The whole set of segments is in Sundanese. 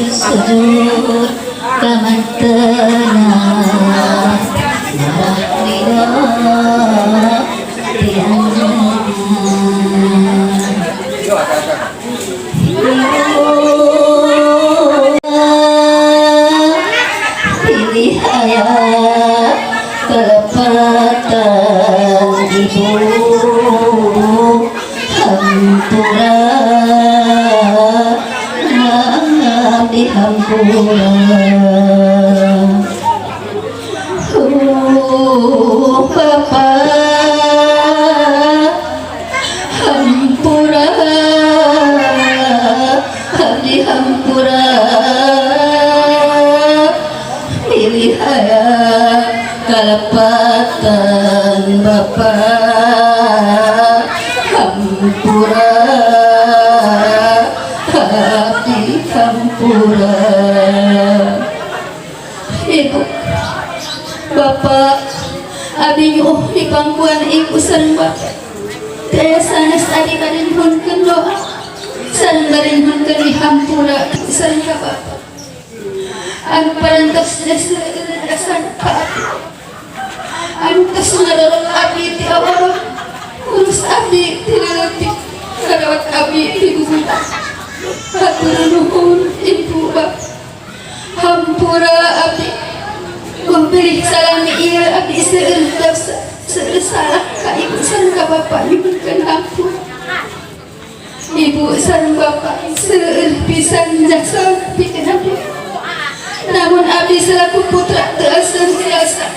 Sujud ka mantena, marah ridho ti anjeunna. Ibu, pilih aya kalepatan ibu, hampura abdi, hampura. Bapak, hampura abdi, hampura. Pilih aya kalepatan bapak, hampura abdi, hampura. Ibu, bapak, abdi nyuuh di pangkuan ibu sareng bapak. Teu sanes, abdi bade nyuhunkeun doa sareng bade nyuhunkeun dihampura sareng ka bapak anu parantos dasar ka abdi, anu tos ngadorong abdi ti awal, urus abdi ti leutik, ngarawat abdi ti bubudak. Hatur nuhun, ibu, bapak. Hampura abdi. Pilih salami ieu abdi seueur dosa, seueur salah ka ibu sareng ka bapak. Nyuhunkeun hampura. Ibu sareng bapak seueur pisan jasa pikeun abdi, namun abdi selaku putra teu asa biasa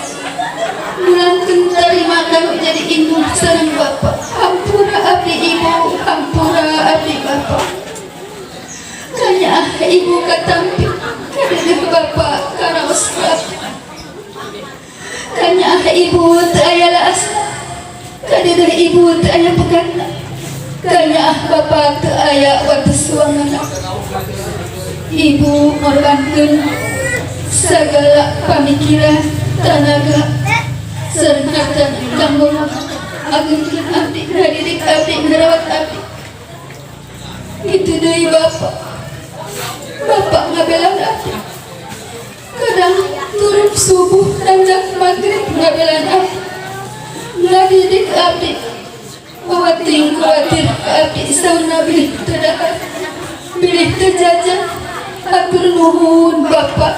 mulangkeun tarima kanu jadi indung sareng bapak. Hampura abdi, ibu, hampura abdi, bapak. Kanyaah ibu katampi, kadeudeung bapak karaos ka abdi. Kanyaah ibu teu aya laas, kadeudeung ibu teu aya pegatna. Kanyaah bapak teu aya wates wangeuna. Ibu ngorbankeun segala pamikiran, tenaga, sareng hartana kanggo ngagungkeun abdi, ngadidik abdi, ngarawat abdi. Itu deui bapak. Bapak ngabelaan abdi, kadang turun subuh dan maghrib ngabelaan abdi, ngadidik abdi, bawating kuatir ka abdi. Saurna bilih teu dahar, bilih teu jajan. Hatur nuhun, bapak,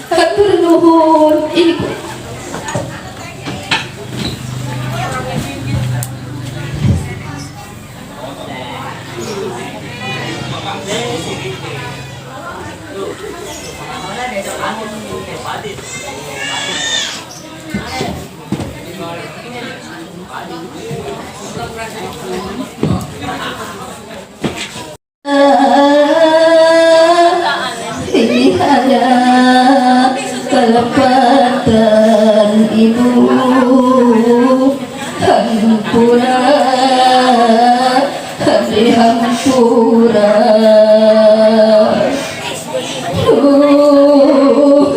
hatur nuhun, ibu. Pilih aya kalepatan ibu, hampura abdi, hampura.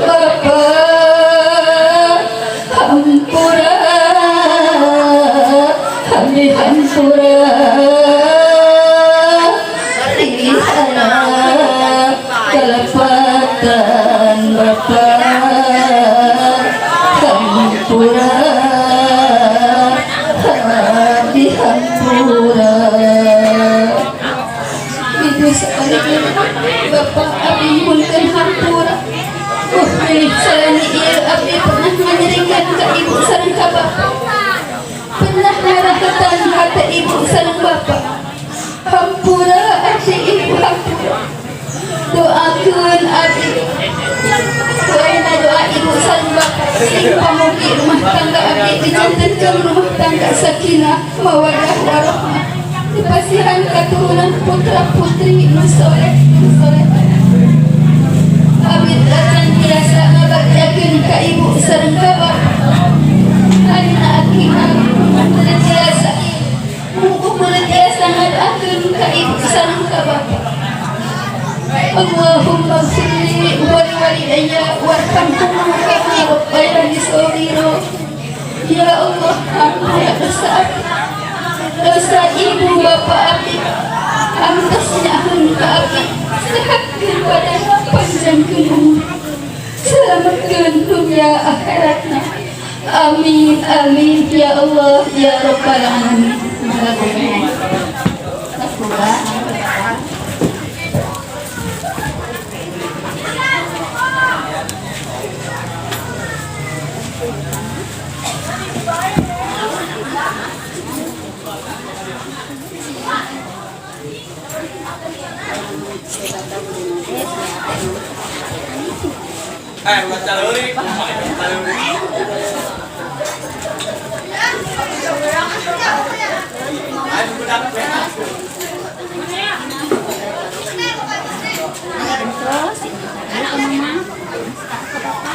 Bapak, hampura abdi, hampura. Pilih aya kalepatan bapak, hampura abdi, hampura. Ibu sekali, bapak, abdi nyuhunkeun hampura. Pilih salami ieu abdi pernah nganyerikeun ka ibu sareng ka bapak, pernah ngarahetan hate ibu sareng bapak. Hampura abdi, ibu, hampura. Doakeun abdi. Doaina doa ibu sareng bapak sing pamugi rumah tangga abdi dijantenkeun rumah tangga sakinah, mawadah, warahmah, dipasihan katurunan putra putri nu soleh, nu soleh. Abdi acan biasa ngabaktiakeun ka ibu sareng ka bapak. Ayeuna aki teu tiasa, mumpung tiasa ngadoakeun ka ibu sareng ka bapak. Allahumma ighfirli wa liwalidayya warhamhuma kama rabbayani shaghira. Ya Allah, ampuni dosa abdi, dosa ibu bapak abdi. Anu tos nyahun ka abdi. Sehatkeun badan. Panjangkeun umur, selamatkeun dunia akhiratna. Amin amin ya Allah ya Rabbal alamin. Mangga gomeh. Tas boga. Eh, ulah caleurik, caleurik. Ayo budak. Terus ini tadi ke mama, ke papa.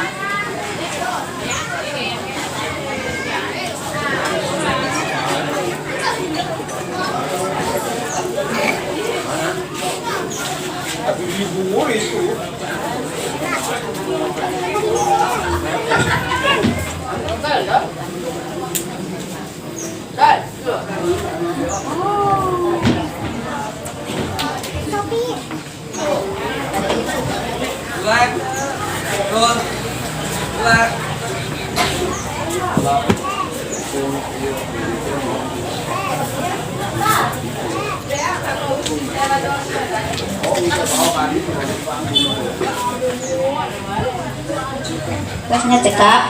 Ibu itu. Black, gold, black. Tasnya cekap.